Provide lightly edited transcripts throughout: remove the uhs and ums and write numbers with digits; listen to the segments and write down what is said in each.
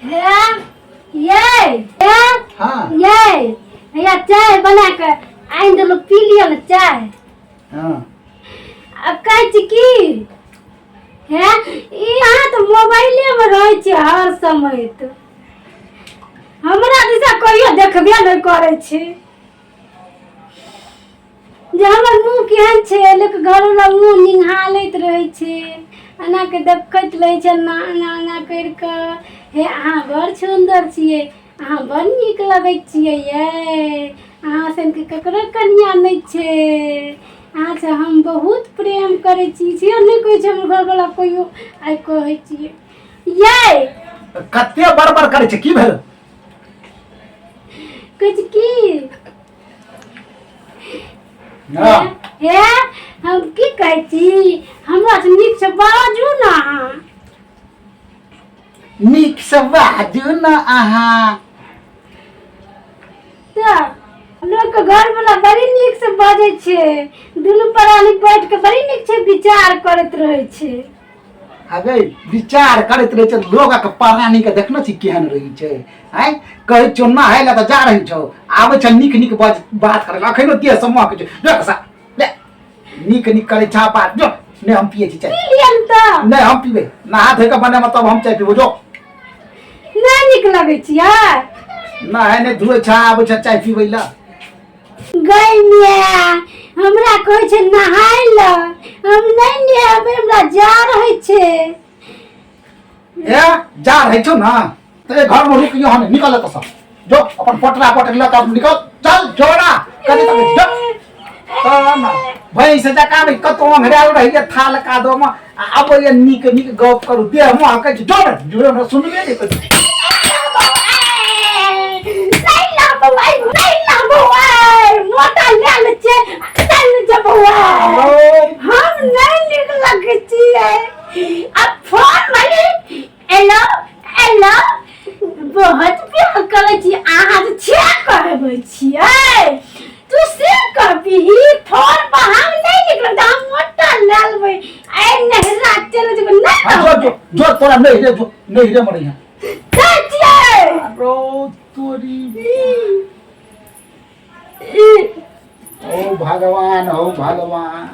हे ये हे। हाँ। ये हैया चाय बना के आनि देलहुँ, पी लिअ ने चाय। हाँ। आब कहै छी की हे, ई अहाँ तऽ मोबाइलेमे रहै छियै हर समय, तऽ हमरा दिशा कहियो देखबे नहि करै छी जे हमर मुँह केहन छै। लोक घरवला मुँह निहालैत रहै छै, एना के देखैत रहै छै, एना एना एना करि कऽ। हे, अहाँ बड़ सुन्दर छियै, अहाँ बड़ नीक लगै छियै यै, अहाँ सनके ककरो कनिआँ नहि छै, अहाँसँ हम बहुत प्रेम करै छी। से नहि कहै छै हमर घरवला कहियो, आइ कहै छियै यै। कते बड़बड़ करै छै, की भेल? कहै छै की हाँ। हे, हम की कहै छी, हमरा से नीक से बाजू ने अहाँ। नीक से बाजू ने अहाँ। तऽ लोकके घरवला बड़ी नीक से बाजै छै, दुनू प्राणी बैठ के बड़ी नीक छै विचार करैत रहै छै। अगे विचार करैत रहै छै, लोगक प्राणी के देखने छी केहन रहै छै? आँय, कहै छियौ नहाय लए तऽ जा रहै छौ, आबै छै नीक नीक बात बात करै लए। अखनो देह सब महकै छै। जो सा ले, नीक नीक करै छा बात। जो, नहि हम पियै छी चाय। पी लियन तऽ। नहि हम पीबै, नहा धोइ कऽ बनेबै तब हम चाय पीबो। जो। नहि नीक लगै छियै? नहाय नहि धोइ छा, आबै छै चाय पीबै लए। गै माय, हमरा कहै छै नहाय लए, हम नहि नहेबै, हमरा जा रहै छै। ए, जा रहै छौ ने तऽ घर में रुकियो, हम निकल एतऽ सब। जो, अपन पटरा पटरी लऽ कऽ निकल, चल जो ना। कथी तकै छी? जो तऽ ने भैंस जकाँ भी कतौ ओंघरायल रहैए थाल कादोमे आ अबैए नीक नीक गप करू, देह महकै छै। जो ने, जो ने, सुनबे नहि करै छै। नहीं लाबो, नहीं लाबो, मोटा ले ले छे, चल जबो। हम नहीं नीक लगै छियै? अब फोन वाली हेलो हेलो, बहुत प्यार करै छी अहाँ तऽ छे कहबै छियै। तू से कहबही फोन पर हम नहीं निकलब तऽ हम मोटा ले लेबै, ऐ नहरा चल जेबै नहीं। हाँ, जो जो जो, तोरा नहीं रे, जो नहीं रे, मरे यहाँ जाइ छियै। रो तोरी, ओ भगवान, हो भगवान,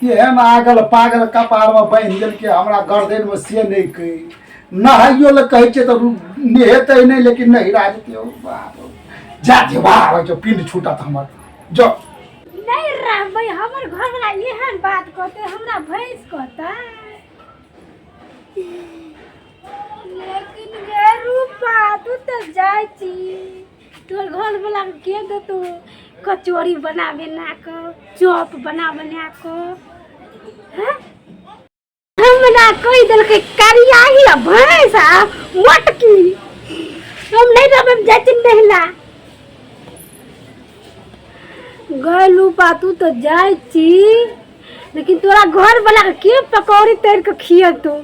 एहन आगल पागल कपारमे बान्हि देलकै हमरा गर्दनमे से नहि कहि। नहाइयो लए कहै छियै तऽ नहेतै नहि, लेकिन नहिरा जेतै। ओ बाप, जा जेबा आबै छौ, पिंड छूटत हमर, जो। नहि रहबै, हमर घरवला एहन बात कहतै, हमरा भैंस कहतै। लेकिन गे रूपा, तू तऽ जाइ छी, तोहर घरवला के देतौ कचौड़ी बना बना कऽ, चॉप बना बना कऽ? हैं, हमरा कहि देलकै करियाही आ भैंस आ मोटकी। हम नहि रहबै, हम जाइ छी नहिला। गै रूपा, तू तऽ जाइ छी, लेकिन तोरा घर वाला के के पकौड़ी तैर के खियेतौ?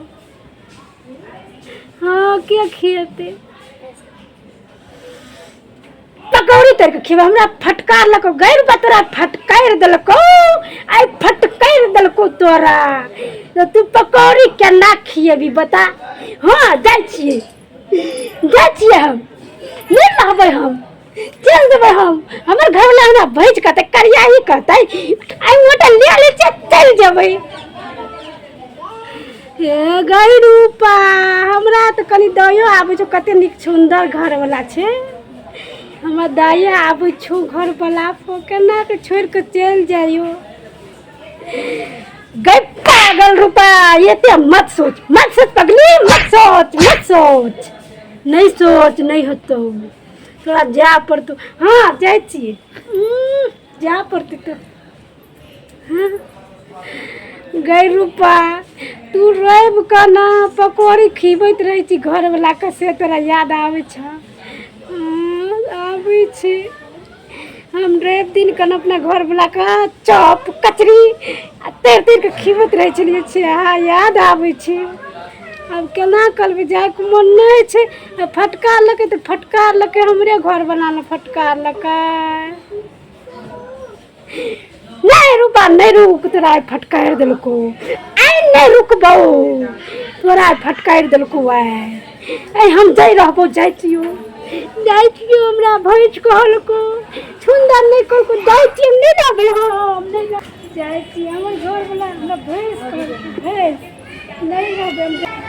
हाँ, के खियेतै पकौड़ी तर के खिएबै? हमरा फटकार लको गै रूपा, तोरा फटकारि देलको आइ, फटकारि देलको तोरा, तऽ तू पकौड़ी केना खिएबी बता? हाँ, जाइ छियै, जाइ छियै हम, नहि रहबै हम, चलि देबै हम। हमर घरवला हमरा भैंस कहतै, करियाही कहतै, आइ मोटा ले ले छियै, चलि जेबै। हे गै रूपा, हमरा तऽ कनि दयो आबै छौ, कते नीक सुन्दर घरवला छै हमरा। दया आबै छौ घरवला पर, केना कऽ छोड़ि कऽ चलि जाइयो। गै पागल रूपा, एते मत सोच, मत सोच पगली, मत सोच, मत सोच, नहि सोच, नहि होतौ, तोरा जाय पड़तौ। हँ, जाइ छियै, जाय पड़तै तऽ। हँ गै रूपा, तू रवि कऽ ने पकौड़ी खिबैत रहै छी घरवलाके, से तोरा याद आबै छौ? हँ, आबै छै। हम रवि दिन कऽ ने अपना घरवलाके चॉप कचरी आ तरि तरि कऽ खिबैत रहै छलियै से हँ याद आबै छै। आब केना करबै? जायके मोन नहि छै आ फटकारलकै तऽ फटकारलकै, हमरे घरवला ने फटकारलकै। नहीं रूपा नहीं रुक, तोरा आइ फटकारि देलको। आइ नहीं रुकबौ, तोरा आइ फटकारि देलको। आइ आइ हम जाइ रहबौ, जाइ छियौ, जाइ छियौ। हमरा भैंस कहलको, सुन्दर नहि कहलको। जाइ छियै, हम नहि रहबै, हम नहि रहबै। जाइ छियै, हमर घरवला हमरा भैंस कहलको, भैंस। नहि रहबै हम।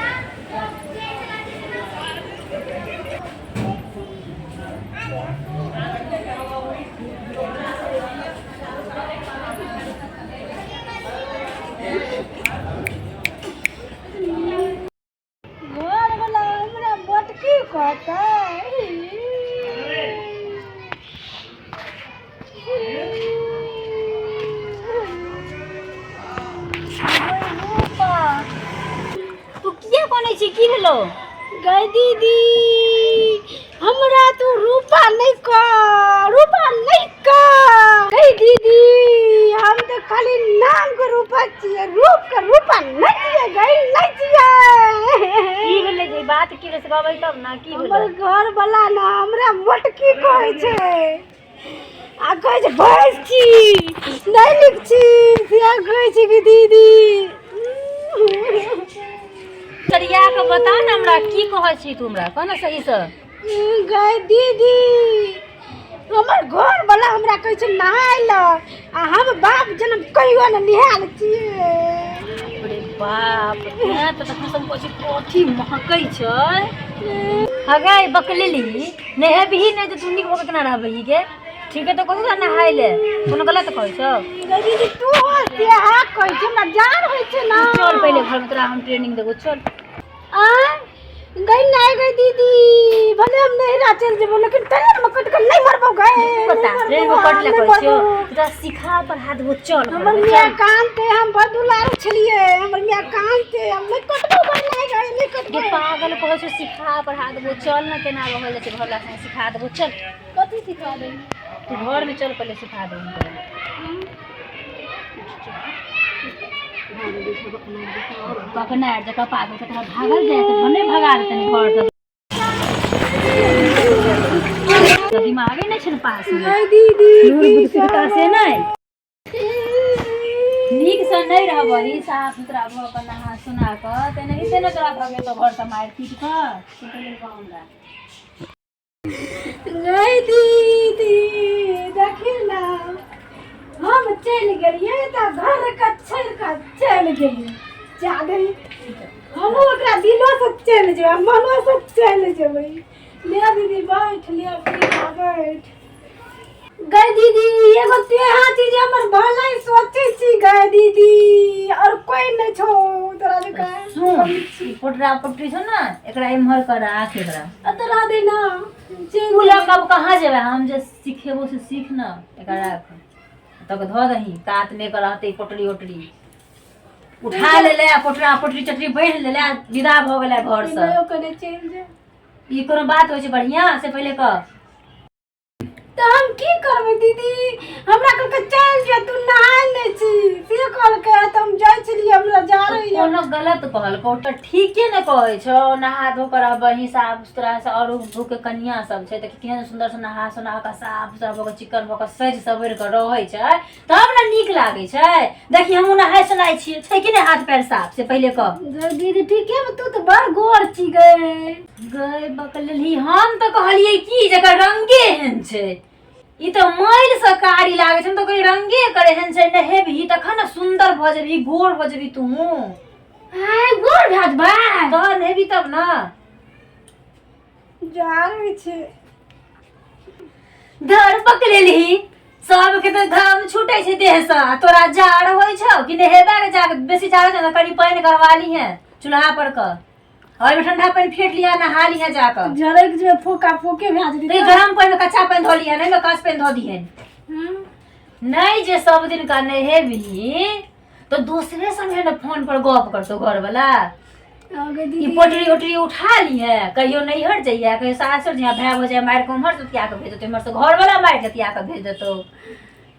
घरवला हमरा बटकी कहतै। तू किया कोने छी? की भेलो गै दीदी? हमरा तू रूपा नहीं कह, रूपा नहीं कह। गै दीदी, हम तऽ खाली नाम के रूपा छियै, रूप के रूपा नहीं छियै गै, नहीं छियै। की भेलै जे बात की भेलै से कहबै तब ने, की भेलै? हमर घर वाला ने हमरा मोटकी कहै छै आ कहै छै भैंस छी, नहीं लिख छी, से कहै छै कि दीदी। सरिया के बता ने हमरा, की कहै छी तू हमरा, कह ने सही से। गै दीदी, हमर घर वाला हमरा कहै छै नहाय लए आ हम बाप जनम कहियो ने निहाल छियै। अरे बाप, तें तऽ तखन सब कहै छै कथी महकै छै। हगै बकलेली, नहेबही नहि तऽ तू नीक भऽ कऽ केना रहबही गे? ठीक है, तऽ कहू ने नहाय ले, कोनो गलत कहै छौ? गै दीदी, तू से हा कहै छै, हमरा जान होइ छै ना। चल पहिले घरमे, तोरा हम ट्रेनिंग देबो, चल। आँय गई? नहीं गई दीदी, भले हम नैहरा चल जेबो, लेकिन ट्रेन में कट के नहीं मरबो गए। पता ट्रेन में कट ले कहै छियौ, तोरा सिखा पढ़ा देबो, चल। हमर मियाँ कानते, हम बड़ दुलारू छलियै। हमर मियाँ कानते, हम नहीं कटबो गए, नहीं गए, नहीं कटबो। गे पागल, कहै छौ सिखा पढ़ा देबो, चल ने। केना रहल जाइ छै घरवला संगे, सिखा देबो, चल। कथी सिखा देबी? तू घरमे चल, पहिले सिखा देबो तोरा। कखने आबि जकाँ पागल के तोरा भागल जाइ तऽ भने भगा देतनि घरसँ। दिमागे नहि छै ने पास मे। गई दीदी। लूर बुद्धि सुविधा से नहि, नीकसँ नहि रहबही, साफ सुथरा भऽ कऽ नहा सुना कऽ, तेनाहिते ने तोरा भगेतौ घरसँ मारि पीट कऽ। हमरा गई दीदी, देखी ना, हम चलि गेलियै तऽ घर के छोड़ि कऽ चलि गेलियै। जादे हमहूँ ओकरा दिलोसँ चलि जेबै, मनोसँ चलि जेबै। ले दीदी, बैठ, ले प्रिया, बैठ। गई दीदी, एगो तेहा चीज हमर भलाई सोचै छी गई दीदी, और कोई नहीं छौ तोरा जकाँ। सुन, ई पोटरा पोटरी छौ ने, एकरा इम्हर कर राख एकरा। आ तोरा दे ना। तू लऽ कऽ अब कहाँ जेबै? हम जे सिखेबो से सीख न। एकरा राख, तब धऽ दही कातमे। एकर रहतै पोटरी ओटरी उठा लेले आ पोटरा पोटरी चटरी बान्हि लेले आ विदा भऽ गेलै घरसँ। कने चलि जा। ई कोनो बात होइ छै बढ़िआँ से? पहिले कह। तऽ हम की करबै दीदी? हमरा कहलकै चलि जो, तू नहाय नहि छी, से कहलकै। तऽ हम जाइ छलियै, हमरा जा रही। कोनो गलत कहलकौ तऽ ठीके ने कहै छौ। नहा धो कऽ रहबही साफ सुथरासँ। आओर के कनिया सब छै तऽ केहन सुन्दरसँ नहा सोना कऽ, साफ सुथरा भऽ कऽ, चिक्कन भऽ कऽ, सजि सवरि कऽ रहै छै, तब ने नीक लागै छै। देखी, हमहूँ नहाय सोनाय छियै, छै कि नहि हाथ पैर साफ, से पहिले कह। दीदी, ठीके मे तू तऽ बड़ गोर छी गै। गै बकलेलही, हम तऽ कहलियै की जकर रंगे एहन छै, ई तऽ मैल से कारी लागै छै। हम तऽ कहलियै रंगे एकर एहन छै। नहेबही तखन ने सुन्दर भऽ जेबही, गोर भऽ जेबही तू। आय, गोर भए जेबै? तऽ नहेबही तब ने। जा रहै छै। धर पकड़ेलही, सबके तऽ घाम छूटे छै देहसँ आ तोरा जाड़ होइ छौ कि नहेबा के जाके। बेसी जाड़ छै तऽ कनि पानि गरवा लीहे चूल्हा पर कऽ, ओहिमे ठंडा पानि फेट लिहा, नहा लिहे जाकऽ। जरक जे फोका फोके भए जेतै। तऽ गरम पानि मे कच्चा पानि धऽ लिहे, नहि मे काँच पानि धऽ दिहेन। नहि जे सब दिन का नहेबही तऽ दोसरे संगे ने फोन पर गप करतौ घरवला। आगे ई दीदी। पोटरी ओटरी उठा लिहे, कहियो नैहर जइहे, कहियो सासुर जइहे, भाय भौजाइ मारि कऽ उम्हर से कऽ भेज देतौ, इम्हर से घरवला मारि कऽ तिया कऽ भेज देतौ।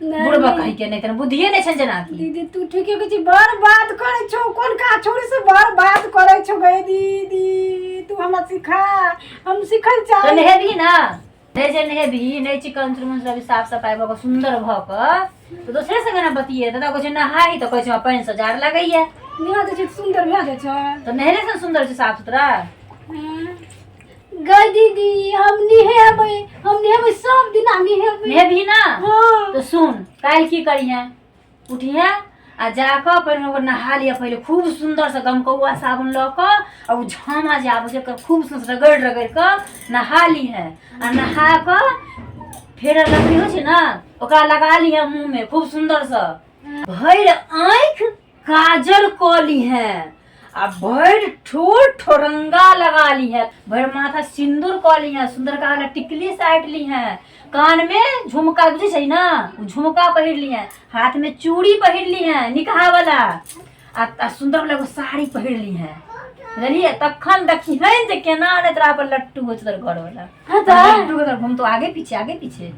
नहि, बुढ़बा नहि। कहि के नहि तहन बुद्धिए नहि छनि जेना कि। दीदी, तू ठीके कहै छी, बड़ बात करै छौ। कोन का छोरी से बड़ बात करै छौ। गै दीदी, तू हमरा सिखा, हम सिखल तऽ चाहै। नहेबही ने? नहि जे नहेबही नहि, चिकन चुनमुन सब साफ सफाइ भऽ कऽ, सुन्दर भऽ कऽ तऽ दोसरे संगे ने बतियेतै। तऽ कहै छै नहाही, तऽ कहै छै हमरा पानिसँ जाड़ लगैया। नहा जाइ छै तऽ सुन्दर भए जाइ छै। तऽ नहेले से सुन्दर छै, साफ सुथरा। हँ। गै दीदी, हम नहेबै, हम नहेबै, सब दिना नहेबै। नहेबही ना? हँ। तऽ सुन, काल्हि की करिहे, उठिहे आ जाकऽ पहिने ओकर नहा लिअ पहिले खूब सुन्दरसँ गमकौआ साबुन लऽ कऽ, आ ओ झामा जे आबै छै ओकर खूब सुन्दरसँ रगड़ि रगड़ि कऽ नहा लिहे। आ नहा कऽ फेर लकड़ी होइ छै ने, ओकरा लगा लिहे मुँहमे खूब सुन्दरसँ। भरि आँखि काजर कऽ लिहे आ भरि ठोर ठोरंगा लगा लिहे, भरि माथा सिन्दूर कऽ लिहे, सुन्दर का टिकली साटि लिहे, कानमे झुमका बुझै छै ने, ओ झुमका पहिर लिहे, हाथमे चूड़ी पहिर लिहे निकहा वाला, आ सुन्दर वाला एगो साड़ी पहिर लिहे, बुझलियै? तखन देखिहन जे केना ने तोरा पर लट्टू होइ छै तोहर घरवाला। हाँ तऽ। लट्टू के तोरा घुमतो आगे पीछे, आगे पीछे।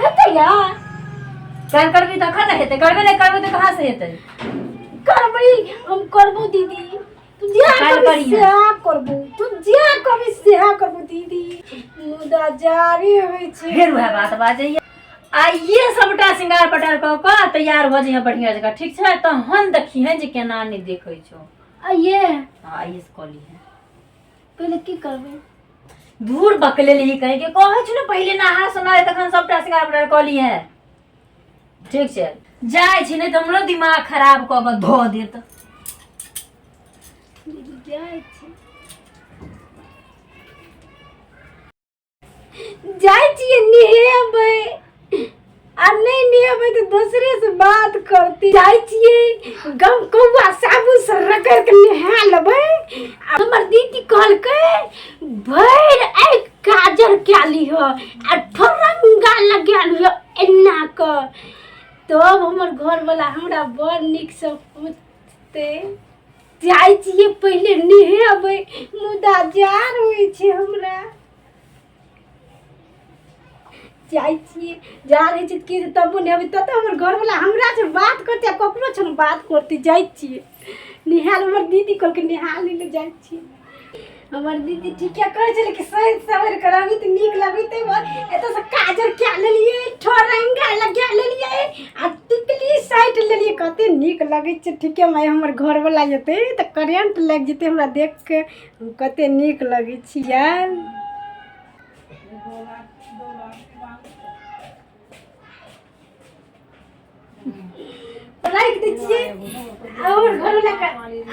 हेतै या? काल्हि करबी तखन ने हेतै। करबे नहि करबै तऽ कहाँ से हेतै? करबै, हम करबो दीदी। तू जे काल्हि कहबी करिहे। सेहा करबो, तू जे कहबी सेहा करबो दीदी, मुदा जारी होइ छै। फेर वएह बात बाजैया। आइए सबटा श्रृंगार पटार कऽ कऽ तैयार भऽ जइहे बढ़िया जकाँ, ठीक छै? तहन देखिहे जे केना नहि देखै छौ। आइए? हँ, आइए से कऽ लिहे। पहिले की करबै? धूर बकले ली कहीं के। कहै छी ने, पहिले नहा सोना, तखन सबटा श्रृंगार पटार कऽ लिहे। ठीक छै, जाइ छी, नहि तऽ हमरो दिमाग खराब कऽ कऽ धऽ देत। दीदी, जाइ छी, जाइ छियै नहेबै, आ नहि नहेबै तऽ दोसरे से बात करती। जाइ छियै, गम कौआ साबुन से रगड़ के नहा लेबै। आ हमर दीदी कहलकै भरि आँखि काजर कए लिह आ ठोरंगा लगा लिह एना कऽ, तब हमर घरवला हमरा बड़ नीकसँ पूछतै। जाइ छियै, पहिले नहेबै, मुदा जाड़ होइ छै हमरा। जाइ छियै, जाड़ होइ छै की, तबो नहेबै तब तऽ हमर घरवला हमरासँ बात करतै आ ककरो छै ने बात करतै। जाइ छियै नहाय लए। हमर दीदी कहलकै नहा लै लए। जाइ छियै। हमर दीदी ठीके कहै छलै कि सहि सवरि कऽ रहबी तऽ नीक लगतै। एतऽसँ काजर कए लेलियै, ठोरंगा लगा लेलियै आ टिकली साटि लेलियै, कते नीक लगै छै। ठीके माय, हमर घरवला जेतै तऽ करेंट लागि जेतै हमरा देख कऽ। हम कते नीक लगै छियै। राखि दै छियै। हमर घरवला के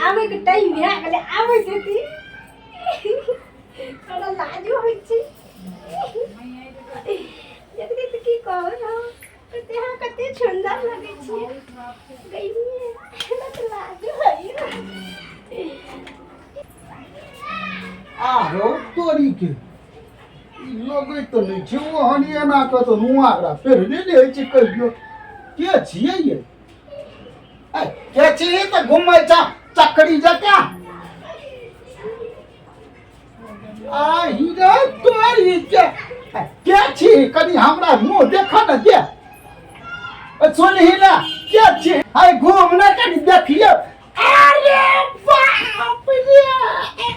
आबैके टाइम भए गेलै, आबै छथिन। हमरा लाजो होइ छै। देखबै तऽ की कहबै हम, कते अहाँ कते सुन्दर लगै छियै। गैया, हमरा तऽ लाजो होइए। आरो तोरी के ई लगै तऽ नहि छै ओहन, एना कऽ तऽ नुआ एकरा पहिरने नहि होइ छै कहियो। के छियै ये? ऐ, के छियै तऽ घुमै छ चक्री जकाँ? आ हीरा तोरी के। ऐ, के छी? कनि हमरा मुँह देख ने दे। ऐ, सुनही ने, के छी? आइ घूम ने, कनि देखियौ। अरे बाप रे!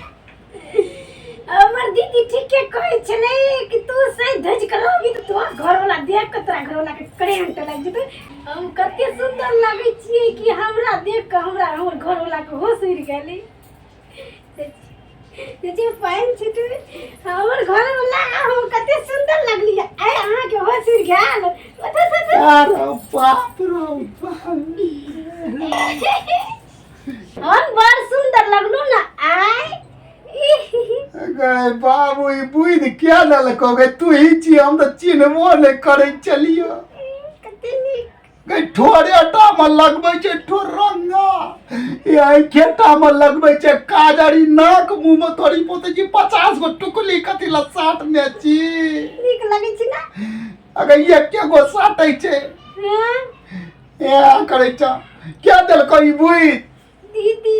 हमर दीदी ठीके कहै छलै कि तू सही धज के रहबी तऽ तोहर घरवला देख कऽ तोरा घरवला के करेंट लागि जेतै। हम कते सुन्दर लगै छियै कि हमरा देख कऽ हमरा हमर घरवला के होश उड़ि गेलै। जे पानि छिटू हमर घरवला, हम कते सुन्दर लगलियै। आइ अहाँके होश उड़ि गेल? अरे बाप रे बाप! हम बड़ सुन्दर लगलू ने आइ? गए बाबू, ई बुद्धि क्या देलको गे? तू ही छी, हम तऽ चिन्हबो नहि करै छलियो। कते नीक। गई, ठोरे टा मे लगबै छै ठोरंगा, ई आँखे टा मे लगबै छै काजर, ई नाक मुँह मे तोरी पोतै छी, 50 गो टुकली कथी ला साटने छी? नीक लगै छै ने? अगर एके गो साटै छै। हाँ। ए करै छ, क्या देलको ई बुद्धि? दीदी।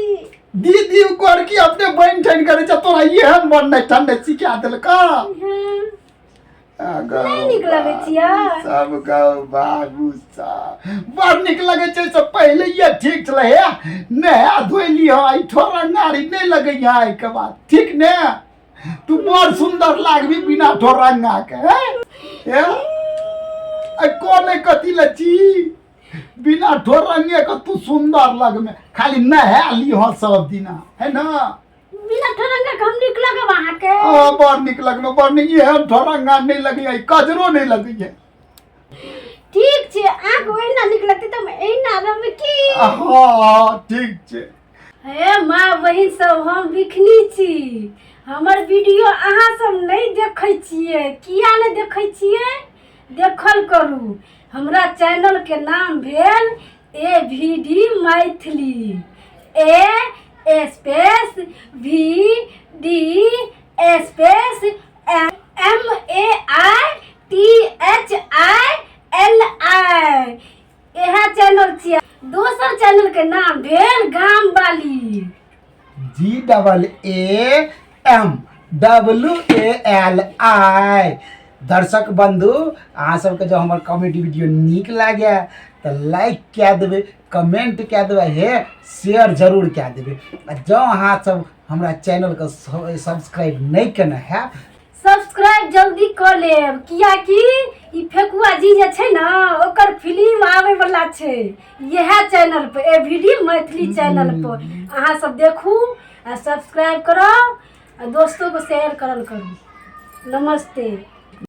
दीदी कर की अपने बनि ठनि करै छ? तोरा एहन बननाइ ठन्ने सिखा देलका? हाँ। नहि नीक लगै छियै? सब गौ बाबू सब बड़ नीक लगै छै। से पहिले ये ठीक छलै। हे, नहा धोइ लिह, ई ठोरंगारी नहि लगैया एहिके बाद, ठीक ने? तू बड़ सुन्दर लागबी बिना ठोरंगा के। हे हे, आ कोने कथी ले छी बिना ढोरंगे के तू सुंदर लगमे खाली नहा लीह सब दिना है ना बिना ढोरंगा के हम नीक लगब अहाँके आ, बड़ नीक लगमे बड़ नीक इहे ढोरंगा नहीं लगैया ई कजरो नहीं लगैया ठीक छै अहाँके ओहिना नीक लगतै तऽ हम एहिना रहबै की हाँ ठीक छै हे माँ बहिन सब हम बिखनी छी हमर वीडियो अहाँ सब नहि देखै छियै किया नहि देखै छियै देखल करू हमरा चैनलके नाम भेल A V D Maithili A space V D space M A I T H I L I इएह चैनल छियै दोसर चैनल के नाम भेल गाम वाली G double A M W A L I दर्शक बंधु अहाँ सबके जब हमर कॉमेडी वीडियो नीक लागे तऽ लाइक कए देबै कमेंट कए देबै हे शेयर जरूर कए देबै आ जँ अहाँ सब हमरा चैनलके सब्सक्राइब नहि केने हैब सब्सक्राइब जल्दी कऽ लेब कियाकि ई फेकुआ जी जे छै ने ओकर फिल्म आबै वाला छै इएह channel per A V D Maithili channel पर अहाँ सब देखू आ सब्सक्राइब करू आ दोस्तों को शेयर करल करू नमस्ते।